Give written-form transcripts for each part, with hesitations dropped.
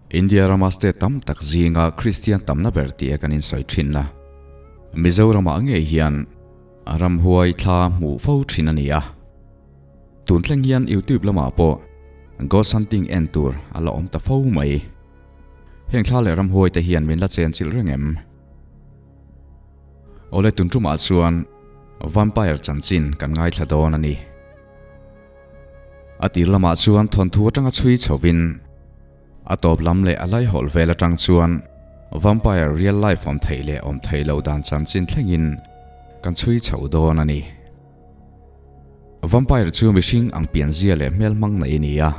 India rama state tam tak zinga Kristian tamna ber tia kan insawi thin a, Mizoramah ngei hian ramhuai thla hmuh fo thin a ni a. Tun thleng hian YouTube lamah pawh Ghost Hunting en tur a la awm ta fo mai. Heng thla leh ramhuai te hian min la chen chilh reng em? Awle tun tumah chuan Vampire chanchin kan ngaithla dawn a ni. A tir lamah chuan thawnthu atanga chhui chhovin a tawp lam leh a laihawlh vel atang chuan Vampire real life awm theih leh awm theih loh dan chanchin thlengin kan chhui chho dawn a ni. Vampire chu mihring ang pianzia leh hmelhmang nei a ni a.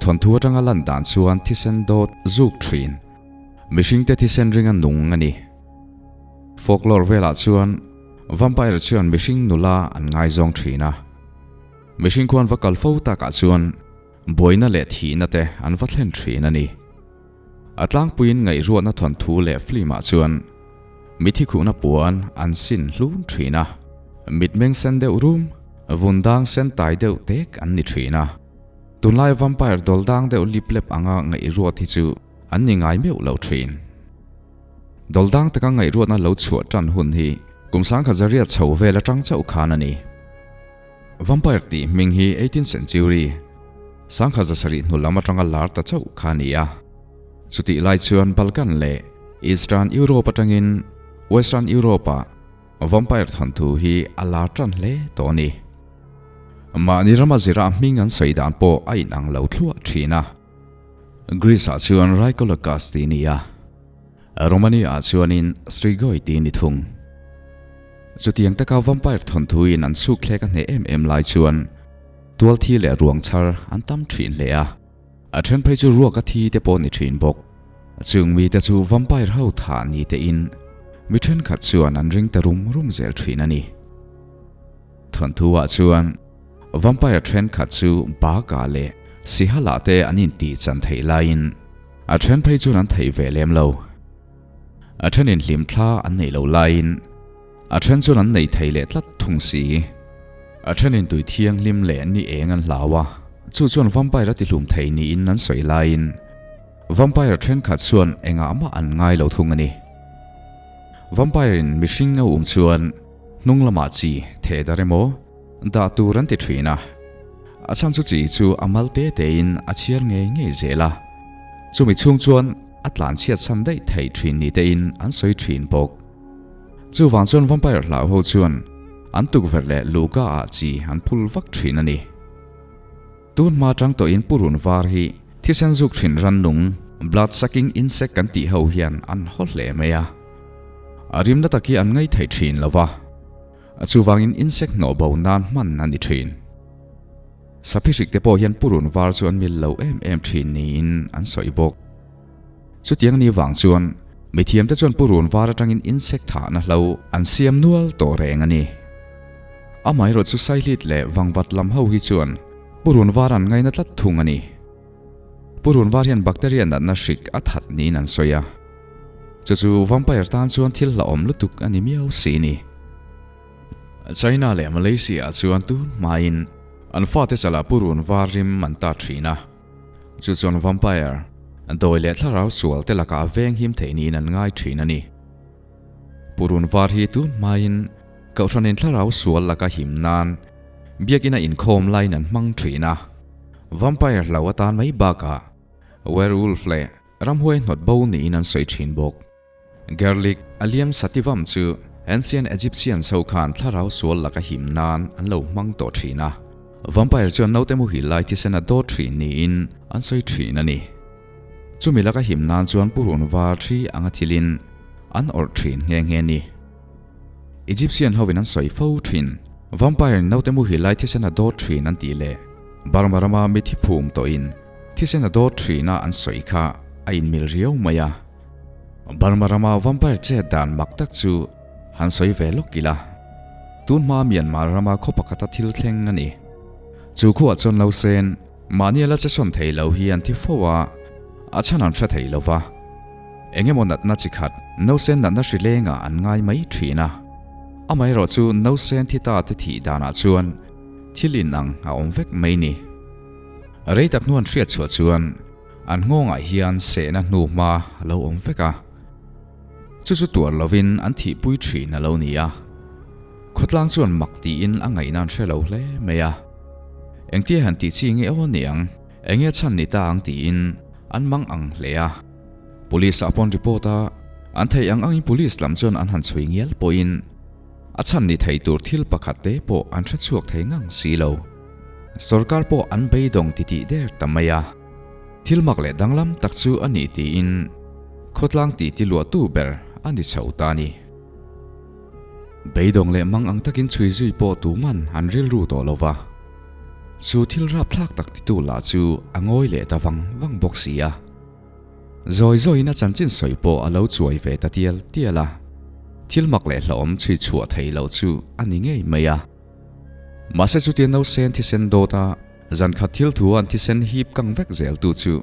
Thawnthu atanga lan dan chuan thisen dawt zuk thin mihringte thisen ringa nung a ni. Folklore velah chuan Vampire chuan mihring nula an ngaizawng thin a. Mihring khuan va kal fo takah chuan buaina leh thihna te an va thlen thin a ni. A tlangpuiin ngaihruatna thawnthu leh film-ah chuan mithi khuhna puan an sin hlun thin a. Mitmeng sen deuh rum, vun dang sen tai deuh tek an ni thin a. Tunlai vampire dawl dang deuh lip lep anga ngaihruat hi chu an ni ngai meuh lo thin. Dawldang taka ngaihruatna lo chhuah tan hun hi kum sangkhat zariat chho vel atang chauh khan a ni. Vampire tih hming hi eighteenth century, sangkhat zasarih hnu lam atanga lar ta chauh kha a ni a. Chutih lai chuan Balkan leh Eastern Europe atangin Western Europe-ah vampire thawnthu hi a lar tan hle tawh a ni. Mahni rama zira hming an sawi dan pawh a inang lo thluah thin a. Greece-ah chuan Rhycologus tih a ni a, Romania-ah chuanin Strigoi tih a ni thung. Chutiang taka vampire thawnthuin an chhuk thlek a hneh em em lai chuan tual thi leh ruang chhar an tam thin hle a, a then phei chu ruaka thi te pawh ni thin bawk. Chung mite chu vampire ho thah ni tein mi thenkhat chuan an ring ta rum rum zel thin a ni. Thawnthu-ah chuan Vampire thenkhat chu Baka leh Sihala te an intih chan theih laiin a then phei chuan an theih ve lem lo. A thenin hlimthla an neih loh laiin a then chuan an nei thei leh tlat thung si. A thenin tui thianghlim leh ni eng an hlau a, chu chuan vampire a tihlum thei niin an sawi laiin vampire thenkhat chuan engah mah an ngai lo thung a ni. Vampire in mihring a um chuan hnung lamah chi theh dar emaw, Dah tur an ti thin a, a chhan chu chi chu a mal te tein a chhiar ngei ngei zel a, chumi chhung chuan a tlan chhiat chhan daih theih thin ni tein an sawi thin bawk. Chuvang chuan vampire hlau ho chuan an tukverh leh luhka ah chi an phul vak thin a ni. Tun hma tang tawhin purun var hi thisen zuk thin rannung, blood sucking insect kan tih ho hian an haw hle mai a, a rimna tak hi an ngaithei thin lo va. Chuvangin insect hnawh bo nan hman a ni thin. Saphihrik te pawh hian purun var chu an mil lo em em thin niin an sawi bawk. Chutiang ni vang chuan mithiam te chuan purun var atangin insect thahna hlo an siam nual tawh reng a ni. Amaherawh chu Saihlit leh Vangvat lam ho hi chuan purun var an ngaina tlat thung a ni. Purun var hian bacteria natna hrik a that niin an sawi a. Chu chu vampire tan chuan thil hlauhawm lutuk a ni miau si ni. China leh Malaysia ah chuan tun hmain an fate chalah purun var rim an ta thin a, chu chuan vampire dawi leh thlarau sual te lakah veng him theih niin an ngai thin a ni. Purun var hi tun hmain kohhranin thlarau sual laka him nan biakina inkhawm laiin an hmang thin a, vampire hlau atan mai bakah werewolf leh Ramhuai hnawt bo niin an sawi thin bawk. Garlic, Allium sativum chu Ancient Egyptians ho khan thlarau sual laka him nan an lo hmang tawh thin a. Vampire chuan naute muhil lai thisen a dawt thin niin an sawi thin a ni. Chumi laka him nan chuan purun var thi anga thilin an awrh thin nghe nghe ni. Egyptian hovin an sawi fo thin. Vampire in naute muhil lai thisen a dawt thin an tih leh Burma rama mithi phum tawhin Thisen a dawt thina an sawi kha a inmil riau mai a. Burma rama vampire chet dan mak tak chu han sawi ve lawk ila. Tun hma Myanmar rama khaw pakhata thil thleng a ni. Chu khuah chuan lo sen, mahni a la che sawn thei lo hi an thi fo a, a chhan an hre thei lo va. Eng emaw natna chi khat, nausen natna hri lengah an ngai mai thin a. Amaherawhchu nausen thi ta te thih danah chuan thil inang a awm vek mai ni. Rei tak hnuan hriat chhuah chuan An nghawngah hian sehna hnuhma a lo awm vek a. Chu chu tuar lovin an thihpui thin a lo ni a. Khawtlang chuan mak tiin a ngaihna an hre lo hle mai a. Engtia han tih chi nge aw niang, enge chhan ni ta ang tiin an mang ang hle a. Police ah pawn report a, an theih ang angin police lam chuan an han chhui ngial pawhin a chhan ni thei tur thil pakhat te pawh an hre chhuak thei ngang si lo. Sorkar pawh an beidawng titih der ta mai a. Thil mak leh danglam tak chu a ni tiin khawtlang titi luahtu ber a ni chho ta a ni. Beidawng leh mang ang takin chhui zui pawh tuman an rilru tawh lo va. Chu thil rapthlak tak titu lah chu a ngawi leh ta vang vang bawk si a. Zawi zawiin a chanchin sawi pawh a lo chuai ve ta tial tial a. Thil mak leh hlauhawm chhui chhuah thei lo chu a ni ngei mai a. Mahse chutia nausen thisen dawt a, zan khat thil thu an thisen hip kang vek zel tu chu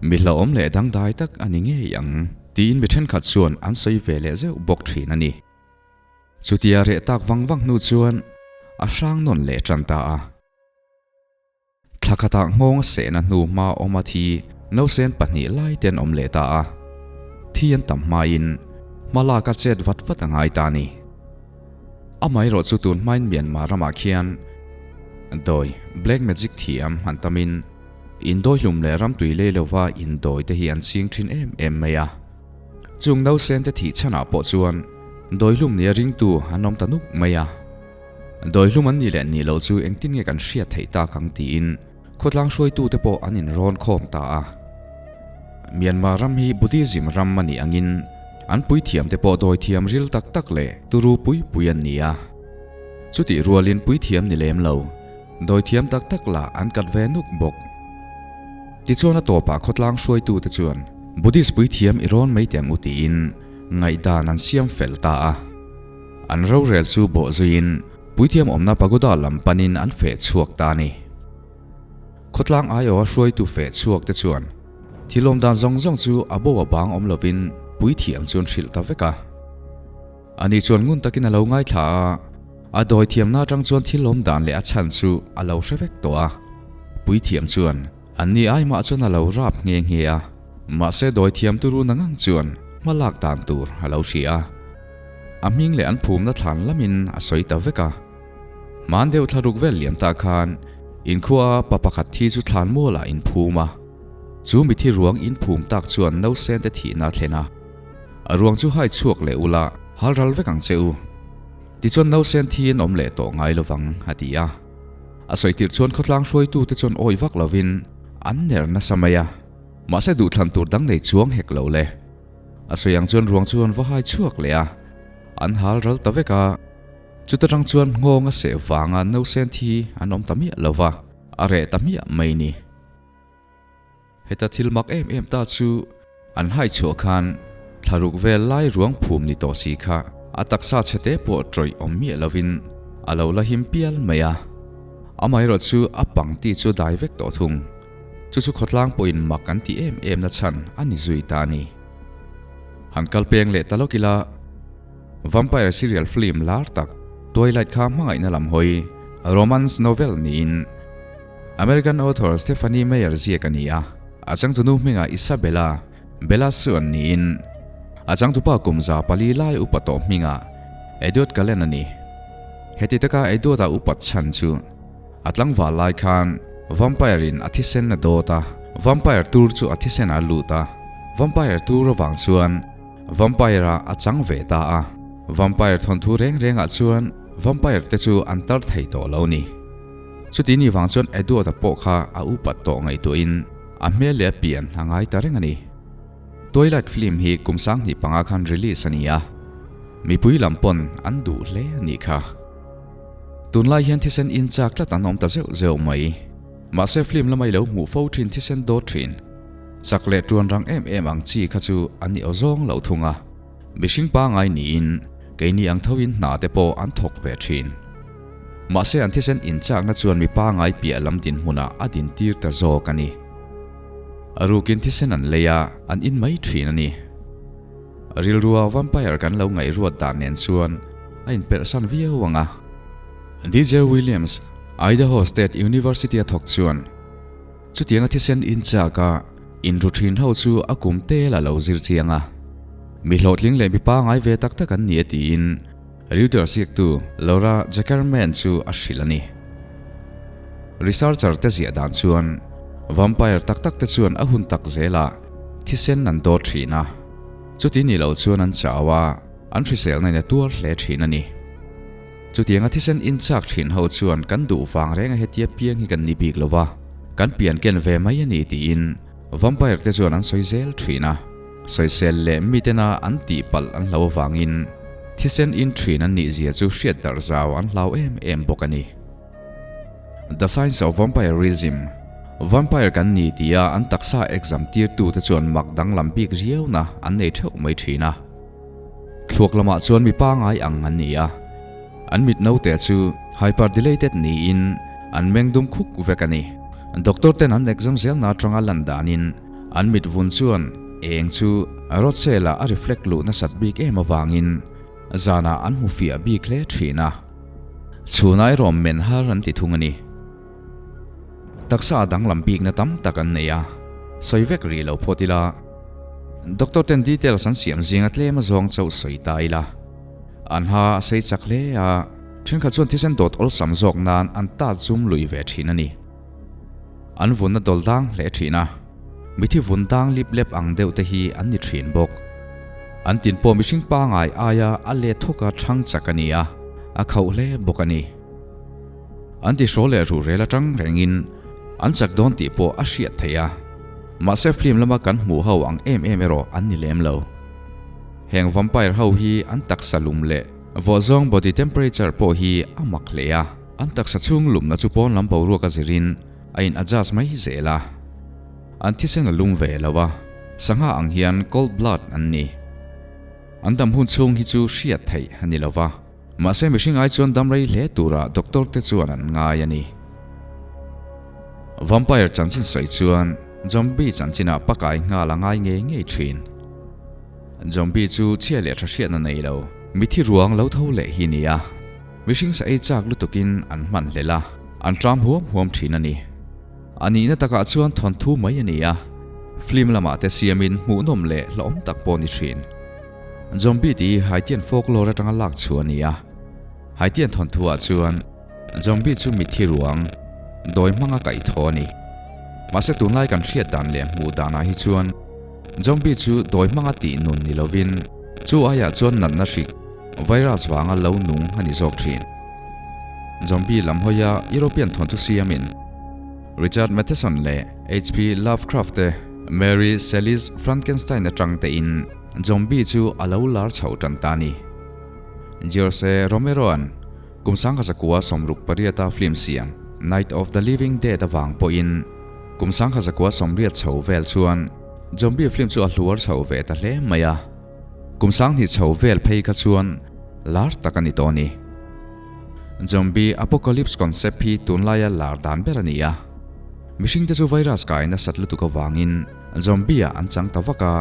mi hlauhawm leh dangdai tak a ni ngei ang tiin mi thenkhat chuan an sawi ve leh zeuh bawk thin a ni. Chutia reh tak vang vang hnu chuan a hrang nawn leh tan ta a. Thla khatah nghawng a sehna hnu hma awm a thi nausen pahnih lai te an awm leh ta a, thi an tam hmain hma lak a chet vat vat a ngai ta a ni. Amaherawh chu tun hmain Myanmar ramah khian dawi, black magic, thiam an tamin indawi hlum leh ramtui lei lova indawi te hi an ching thin em em mai a. Chung nausen te thih chhanah pawh chuan dawi hlum nia ringtu an awm ta nuk mai a. Dawihlum an nih leh nih loh chu engtin nge kan hriat theih tak ang tiin khawtlang hruaitute pawh an inrawn khawm ta a. Myanmar ram hi Buddhism ram a nih angin an puithiamte pawh dawithiam ril tak tak leh turu pui pui an ni a. Chutih rualin puithiam ni lem lo, dawithiam tak tak lah an kat ve nuk bawk. Tichuan a tawpah khawtlang hruaitute chuan Buddhist puithiam i rawn mai teh ang u tiin ngaihdan an siam fel ta a. An rorel chu bawh zuiin puithiam awmna pagoda lam panin an feh chhuak ta a ni. Khawtlang aiawha hruaitu feh chhuak te chuan thil awm dan zawng zawng chu a bo a bang awm lovin puithiam chu an hrilh ta vek a. Ani chuan ngun takin a lo ngaithla a, a dawithiamna atang chuan thil awm dan leh a chhan chu a lo hre vek tawh a. Puithiam chuan anni aimah chuan a lo rap nghe nghe a, mahse dawithiam turu na ngang chuan hma lak dan tur a lo hria a. A hming leh an phumna thlan lamin a sawi ta vek a. Hman deuh thla ruk vel liam tah khan inkhua pa pakhat thi chu thlan mualah in phum a. Chu mithi ruang in phum tak chuan nausen te thihna a thlen a. A ruang chu hai chhuak leh ula hal ral vek ang che u. Tichuan nausen thi an awm leh tawh ngai lovang a ti a. A sawi tirh chuan khawtlang hruaitu te chuan awi vak lovin an ner nasa mai a. Mahse duhthlan tur dang nei chuang hek lo le. A sawi ang chuan ruang chu an va hai chhuak leh a, an hal ral ta vek a. Chuta tang chuan nghawng a seh vanga nausen thi an awm ta miah lo va, a reh ta miah mai ni. Heta thil mak em em ta chu an hai chhuah khan thlaruk vel lai ruang phum ni tawh si kha a taksa chhe te pawh tawih awm miah lovin a lo la him pial mai a. Amaherawh chu a pangti chu dai vek tawh thung. Chu chu khawtlang pawhin mak an tih em em na chhan a ni zui ta a ni. Han kal peng leh ta lawk ila, Vampire serial film lar tak Twilight kha hmangaihna lam hawi romance novel niin American author Stephanie Meyer ziak a ni a. A changtunu hmingah Isabella, Bella Swan niin a changtupa kum 400 lai upa tawh hmingah Edward Cullen a ni. Heti taka Edward-a upat chhan chu A tlangval lai khan Vampire in a thisen a dawt a, Vampire tur chu a thisen a lut a, Vampire tur avang chuan Vampire ah a chang ve ta a, Vampire thawnthu reng reng ah chuan Vampire te chu an tar thei tawh lo ni. Chuti ni vang chuan Edward-a pawh kha a upat tawh ngaihtuah in a hmel leh a pian a ngai ta reng a ni. Twilight film hi kum 2005 khan release a ni a, mipui lam pawn an duh hle a nih kha. Tunlai hian thisen in chak tlat an awm ta zeuh zeuh mai. Mahse film lama i lo hmuh fo thin thisen dawt thin. Chak leh tuan rang em em ang chi kha chu an ni awzawng lo thung a. Mihring pangai niin keini ang thoin hna te pawh an thawk ve thin. Mahse an thisen in chakna chuan mi pangai piah lam dinhmunah a dintir ta zawk a ni. A rukin thisen an lei a, an in mai thin a ni. Rilrua vampire kan lo ngaihruat dan nen chuan a inperhsan viau ang a. DJ Williams, Idaho State University a thawk chuan chutianga thisen inchak a Inru thin ho chu a kum tel a lo zir chiang a. Mi hlawhtling leh mi pangai ve tak tak an ni e tiin Reuters ziaktu Laura Jackerman chu a hrilh a ni. Researcher te ziah dan chuan vampire tak tak te chuan a hun tak zelah thisen an dawt thin a, chuti ni lo chuan an chau a, an hriselna in a tuar hle thin a ni. Chutianga thisen inchak thin ho chuan kan duh vang renga hetia piang hi kan ni bik lo va, kan pian ken ve mai a ni tiin vampire te chuan an sawi zel thin a. Sawisel leh mitena an tih palh an hlo avangin thisen in thin an nih zia chu hriat darh zau an hlau em em bawk a ni. The Science of Vampirism, Vampire kan ni tia an taksa exam tirtu te chuan mak danglam bik riauna an nei theuh mai thin a. Thluak lamah chuan mi pangai ang an ni a, an mit naute chu hyperdilated niin an meng dum khuk vek a ni. Doctor ten an exam zelna atanga lan danin an mit vun chuan eng chu rod cell ah a reflect luh nasat bik em avangin zanah an hmu fiah bik hle thin a, chhunah erawh men har an ti thung a ni. Taksa a danglam bikna tam tak an nei a, sawi vek rih lo phawt ila. Doctor ten details an siam zinga tlem a zawng chauh sawi ta ila. An ha a sei chak hle a, thenkhat chuan thisen dawt awlsam zawk nan an tat zum lui ve thin a ni. An vunna dawl dang hle thin a, mithi vun dang lip lep ang deuh te hi an ni thin bawk. An tin pawh mihring pangai aia a let thawka thang chak a ni a, a khauh hle bawk a ni. An ti hrawl leh ruhrel atang rengin an chak dawn tih pawh a hriat theih a, mahse film lama kan hmuh ho ang em em erawh an ni lem lo. Heng vampire ho hi an taksa lum leh vawh zawng body temperature pawh hi a mak hle a, an taksa chhung lumna chu pawn lam boruak a zirin a in adjust mai zel a, an thisen a lum ve lo a, sangha ang hian cold blood an ni. An dam hun chhung hi chu hriat theih a ni lo va. Mahse mihring ai chuan dam rei hle tura doctor te chuan an ngai a ni. Vampire chanchin sawi chuan zombie chanchinah pakai nghal a ngai ngei ngei thin. Zombie chu chhia leh tha hriatna nei lo, mithi ruang lo tho leh hi nia. Mihring sa ei chak lutukin an hman hlel a, an tram huam huam thin a ni. A nihna takah chuan thawnthu mai a ni a, film lamah te siamin hmuhnawm leh hlauhawm tak pawh a ni thin. Zombie tih hi Haitian folklore atanga lak chhuah a ni a. Haitian thawnthuah chuan zombie chu mitthi ruang, dawi hmanga kaih thaw a ni. Mahse tunlai kan hriat dan leh hmuh danah hi chuan zombie chu dawi hmanga tih nun ni lovin chu aiah chuan natna hrik, virus vanga lo nung a ni zawk thin. Zombie lam hawia European thawnthu siamin Richard Matheson leh HP Lovecraft te Mary Shelley's Frankenstein atang tein Zombie chu a lo lar chho tan ta a ni. George Romero-a'n kum 1968 a film siam Night of the Living Dead avang pawhin kum 1980 chho vel chuan zombie film chu a hluar chho ve ta hle mai a, kum 2000 chho vel phei kha chuan lar tak a ni tawh a ni. Zombie apocalypse concept hi tunlaia lar dan ber a ni a, mihringte chu virus kai nasat lutuk avangin Zombie ah an chang ta vak a,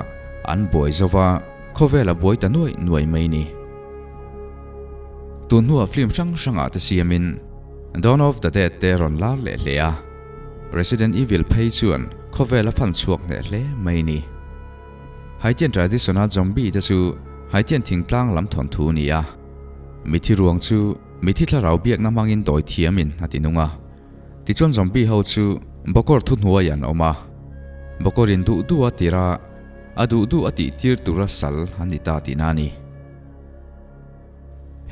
an buai zo va, khawvel a buai ta nuai nuai mai ni. Tun hnuah film hrang hrangah te siamin Dawn of the Dead te rawn lar leh hle a, Resident Evil phei chuan khawvel a fan chhuak hneh hle mai ni. Haitian tradition-a zombie te chu Haitian thingtlang lam thawnthu ni a, mithi ruang chu mithi thlarau biakna hmangin dawi thiamin a ti nung a. Tichuan zombie ho chu Bokor thuhnuai an awm a, Bokor in duh duh a tir a, a duh duh a tih tir tura sal an ni ta tihna a ni.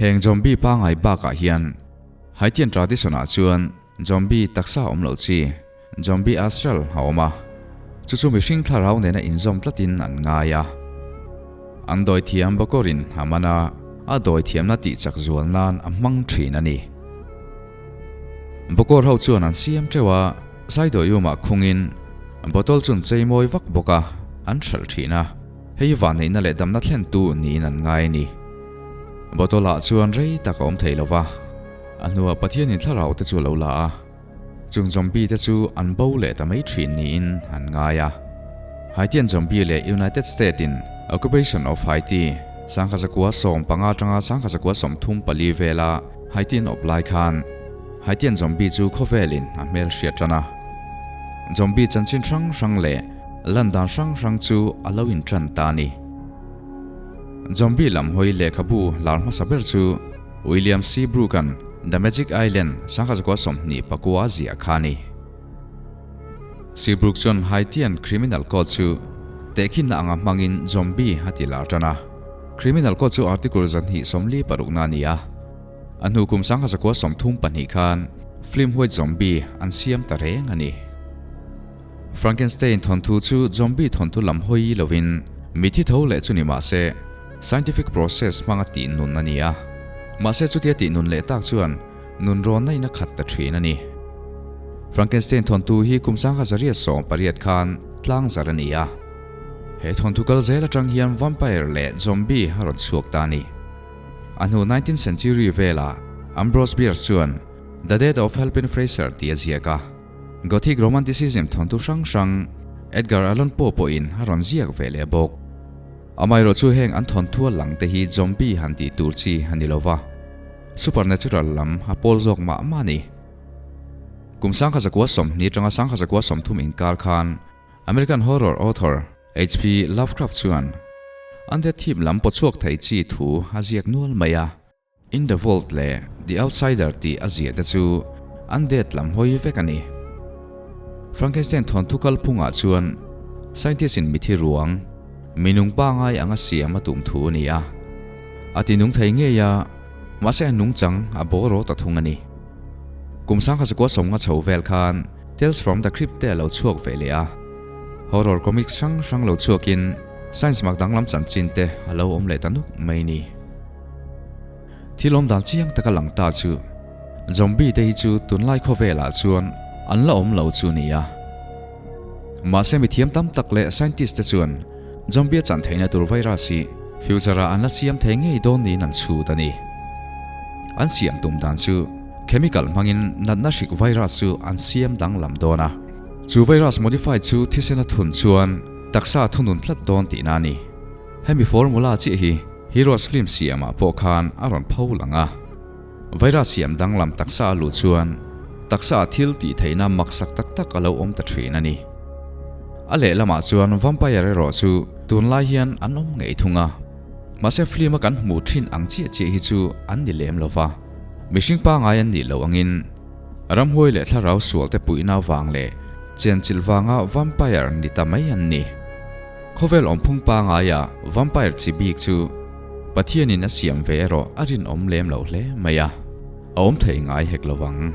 Heng zombie pangai bakah hian Haitian tradition ah chuan zombie taksa awm loh chi, zombie astral a awm a, chu chu mihring thlarau nena inzawm tlatin an ngai a. An dawithiam Bokor in a man a, a dawithiamna tih chak zual nan a hmang thin a ni. Bawkawr ho chuan an siam teuh a, Saidawiumah khungin bottle chu an chei mawi vak bawk a, an hralh thin a, hei hi vanneihna leh damna thlentu niin an ngai a ni. Bottle ah chuan rei tak a awm thei lo va, a hnuah Pathianin thlarau te chu a lo la a, chung zombie te chu an bo leh ta mai thin niin an ngai a. Haitian zombie leh United State in Occupation of Haiti 1915 atanga 1934 vela Haitian awp lai khan Haitian zombie chu khawvelin a hmel hriat tan a. Zombie chanchin hrang hrang leh. Lan dan hrang hrang chu a lo inṭan ta a ni. Zombie lam hawi lehkhabu lar hmasa ber chu William Seabrook-a'n The Magic Island sangkhat zakua 29 a ziah kha a ni. Seabrook chuan Haitian Criminal Code chu tehkhinna anga hmangin zombie a ti lar tan a. Criminal Code chu article 246na a ni a. A hnu kum 1932 khan film White Zombie an siam ta reng a ni. Frankenstein thawnthu chu zombie thawnthu lam hawi lovin mithi tho leh chu ni mah se, scientific process hmanga tih nun a ni a. Mahse chutia tih nun leh tak chuan nun rawnna in a khat ta thin a ni. Frankenstein thawnthu hi kum 1918 khan tlang zar a ni a. He thawnthu kal zel atang hian vampire leh zombie a rawn chhuak ta a ni. A hnu nineteenth century velah Ambrose Bierce chuan The Death of Halpin Frasier tih a ziak a. Gothic Romanticism thawnthu hrang hrang Edgar Allan Poe pawhin a rawn ziak ve leh bawk. Amaherawh chu heng an thawnthu a lang te hi zombie han tih tur chi a ni lova, supernatural lam a pawl zawk mah mah a ni. Kum 1920 atanga 1930 inkar khan American horror author HP Lovecraft chuan undead theme lam pawchhuak thei chi thu a ziak nual mai a. In the Vault leh The Outsider tih a ziah te chu an det lam hawi vek a ni. Frankenstein thawnthu kalphungah chuan scientist in mithi ruang, minung pangai anga siam a tum thu a ni a. A ti nung thei ngei a, mahse a nungchang a bawraw ta thung a ni. Kum 1950 chho vel khan Tales from the Crypt te a lo chhuak ve leh a. Horror comics hrang hrang lo chhuakin science mak danglam chanchin te a lo awm leh ta nuk mai ni. Thil awm dan chiang taka lang ta chu Zombie te hi chu tunlai khawvelah chuan an la awm lo chu nia. Mahse mithiam tam tak leh scientist te chuan Zombie a chan theihna tur virus hi future ah an la siam thei ngei dawn niin an chhut a ni. An siam tum dan chu chemical hmangin natna hrik virus chu an siam danglam dawn a. Chu virus modified chu thisen a thun chuan taksa a thunun tlat dawn tihna a ni. Hemi formula chiah hi Heroes film siamah pawh khan a rawn pho lang a. Virus siam danglam taksa a luh chuan taksa ah thil tih theihna maksak tak tak a lo awm ta thin a ni. A lehlamah chuan vampire erawh chu tunlai hian an awm ngei thung a. Mahse film a kan hmuh thin ang chiah chiah hi chu an ni lem lo va. Mihring pangai an nih loh angin ramhuai leh thlarau sual te puihna avang leh chenchilh vanga vampire ni ta mai an ni. Khawvel awmphung pangaia vampire chi bik chu Pathianin a siam ve erawh a rinawm lem lo hle mai a, a awm thei ngai hek lo vang.